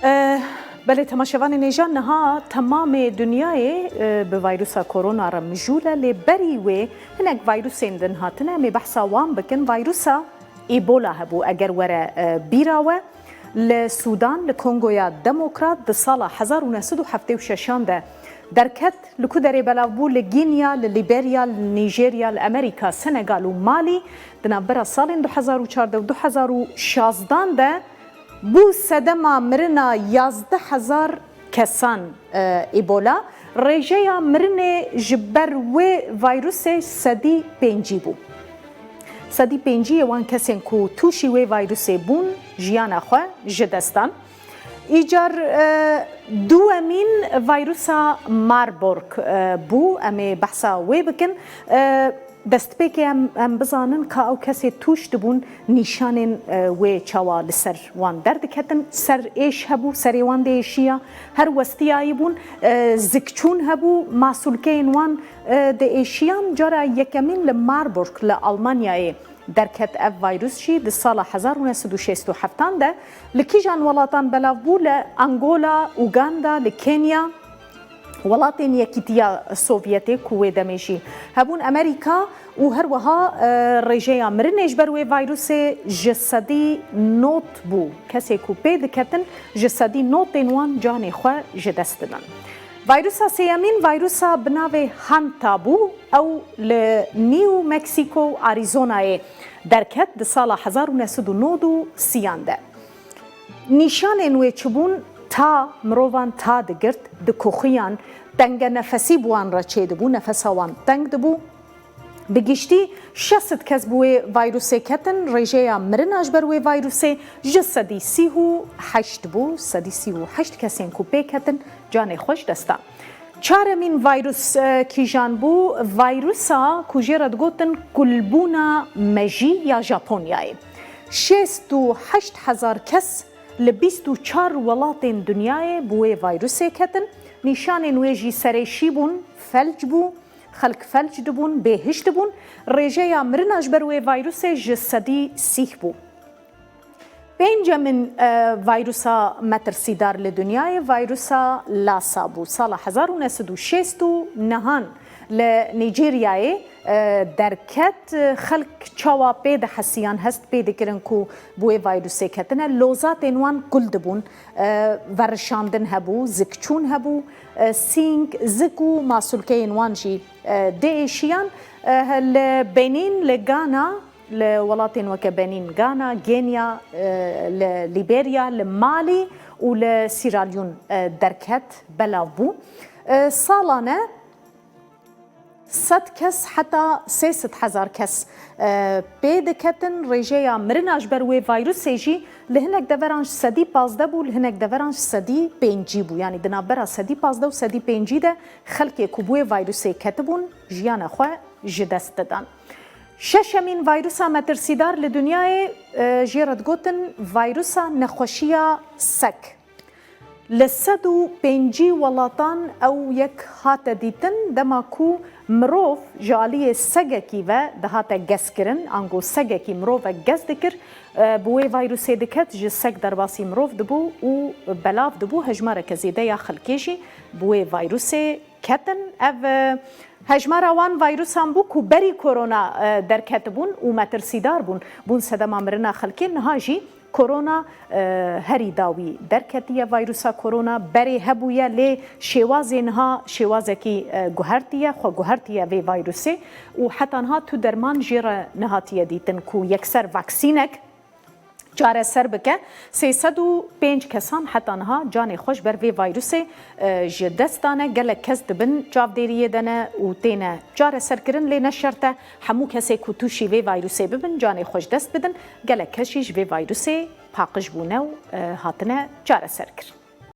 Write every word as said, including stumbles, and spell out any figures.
E, belê temaşevanên hêja, niha temamê dinyayê, e, bi vayrusa korona re mijûl e, lê berî wê hinek vayrusên din hatine, em ê behsa wan bikin. Vayrusa Ebola hebû, eger were, e, bîra we, li Sûdan, li Kongoya Demokrat di sala hezar û neh sed û heftê û şeşan de derket, li ku derê belav bû? Li Ginya, li Liberya, li Nîjerya, li Amerîka, Senegal û Malî. Di navbera salên du hezar û çardeh û du hezar û şazdan de bû sedema mirina yazdeh hezar kesan, e, Ebola. Rêjeya mirinê ji ber wê vayrusê sedî pêncî bû. Sedî pêncî yê wan kesên ku tûşî wê vayrusê bûn, jiyana xwe ji dest dan. Îcar, e, duwemîn vayrusa Marburg, e, bû. Em ê behsa wê bikin. E, destpêkê em, em bizanin ka ew kesê tûş dibûn, nîşanên, e, wê çawa li ser wan derdiketin. Ser êş hebû, serê wan diêşiya, her westiyayî bûn, e, zikçûn hebû, masûlkeyên wan, e, diêşiyan. Cara yekemîn li Marburg, li Almanyayê derket ev vayrus jî di sala hezar û neh sed û şêst û heftan de. Li kîjan welatan belav bû? Li Angola, Uganda, li Kenya, welatên Yekîtiya Sovyetê ku wê demê jî hebûn, Amerîka û her wiha, e, rêjeya mirinê ji ber wê vayrusê ji sedî nod bû. Kesê ku pê diketin ji sedî nod ên wan canê xwe ji dest didin. Vayrusa sêyemîn vayrusa bi navê Hanta bû. Ew li New Mexico û Arizonayê derket di sala hezar û neh sed û nod û sîyan de. Nîşanên wê çi bûn? Ta mirovan ta digirt, dikoxiyan, tengenefesî bi wan re çêdibû, nefesa wan teng dibû. Bi giştî şeş sed kes bi wê vayrusê ketin, rêjeya mirina ji ber wê vayrusê ji sedî sî û heşt bû, sedî sî û heşt kesên ku pê ketin canê xwe ji dest dan. Çaremîn vayrus, e, kîjan bû? Vayrusa ku jê re digotin kulbûna mejî ya Japonyayê. Şêst û heşt hezar kes li bîst û çar welatên dinyayê bi wê vayrusê ketin. Nîşanên wê jî serêşî bûn, felc bû, xelk felc dibûn, bêhiş dibûn. Rêjeya mirina ji ber wê vayrusê ji sedî sîh bû. Pêncemîn, e, vayrusa metirsîdar li dinyayê vayrusa Lassa bû. Sala hezar û neh sed û şêst û nehan li Nîjeryayê, e, derket. Xelk çawa pê dihesiyan, hest pê dikirin ku bi wê vayrusê ketine, lozatên wan kul dibûn. E, verişandin hebû, zikçûn hebû, e, sîng, zik û masûlkeyên wan jî, e, diêşiyan. E, li Benîn, li Gana, li welatên weke Benîn, Gana, Genya, e, li Lîberya, li Malî û li Sîralyon, e, derket, belav bû. E, salane sed kes heta sê sed hezar kes, e, pê diketin. Rêjeya mirina ji ber wê vayrusê jî li hinek deveran ji sedî pazdeh bû, li hinek deveran ji sedî pêncî bû. Yanî di navbera sedî pazdeh û sedî pêncî de xelkê ku bi wê vayrusê ketibûn, jiyana xwe ji dest didan. Şeşemîn vayrusa metirsîdar li dinyayê, e, jê re digotin vayrusa nexweşiya seg. Li sed û pêncî welatan ew yek hate dîtin, dema ku mirov ji aliyê segekî ve dihate gezkirin, ango segekî mirovek gez dikir, e, bi wê vayrusê diket, ji seg derbasî mirov dibû û belav dibû, hejmareke zêde ya xelkê jî bi wê vayrusê ketin. Ev, e, hejmara wan vayrusan bû ku berî korona, e, derketibûn û metirsîdar bûn, bûn sedema mirina xelkê. Niha jî korona, e, herî dawî derketiye. Vayrusa korona berê hebûye, lê şêwazê niha şêwazekî, e, guhertiye, xwe guhertiye vê vayrusê û heta niha tu derman jê re nehatiye dîtin ku yekser vaksînek çareser bike. Sê sed û pênc kesan heta niha canê xwe ji ber vê vayrusê, e, ji dest dane. Gelek kes dibin çavdêriyê de ne û têne çareserkirin, lê ne şert e hemû kesê ku tûşî vê vayrusê bibin, canê xwe ji dest bidin. Gelek kes jî ji vê vayrusê paqij bûne û, e, hatine çareserkirin.